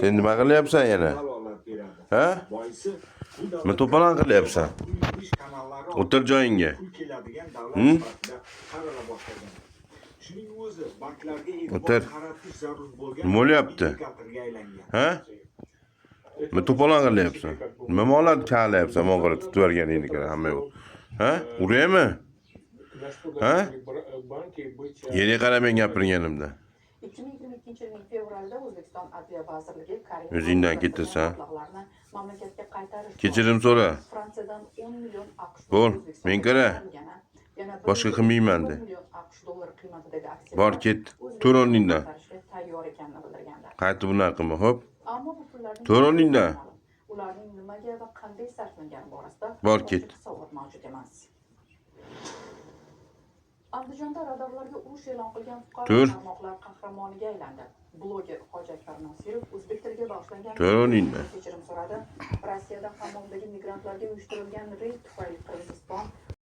Sen nima qilyapsan yana? Dalolat beradi. Ha? Boisi, bu Nima davlatga to'polon qilyapsan? pul yuvish kanallari O'tir joyingga. pul keladigan davlat Hı? sifatida qarala boshlagan. Shuning o'zi banklarga e'tibor O'tir. qaratish zarur bo'lgan Nima bo'lyapti? indikatorga aylangan. Ha? Nima to'polon qilyapsan? Nima mollarni kavlayapsan? Monqora tutib yuborganingni qara, hamma yo'q. Ha? Uraymi? На что А? должны банки быть Yerga qara men gapirganimda. 2022 yilning fevralida O'zbekiston Adliya vazirligi Karimov O'zingdan ajratilgan ketasan. mablag'larni mamlakatga qaytarish Kechirim so'ra. Fransiyadan 10 million AQSh Bo'l, dollari O'zbekistonga men qara. qaytarilgani, yana Boshqa qilmayman de. 1 million AQSh dollari qiymatidagi aksiyalar Bor ket. O'zbekistonga Tur o'rningdan. qaytarishga tayyor ekanini bildirgandi. Qaytib bunaqa qilma, xo'p? Ammo bu pullarning Tur o'rningdan. ularning nimaga va qanday sarflangani borasida Bor ochiq ket. hisobot mavjud emas. Andijonda radarlarga urush e'lon qilgan fuqaro Tur. tarmoqlar qahramoniga aylandi. Bloger Hoji Akbar Nosirov o'zbek tiliga bag'ishlangan Tur o'rningdan. kechirim so'radi. Rossiyada hammomdagi migrantlarga uyushtirilgan reyd tufayli Qirg'iziston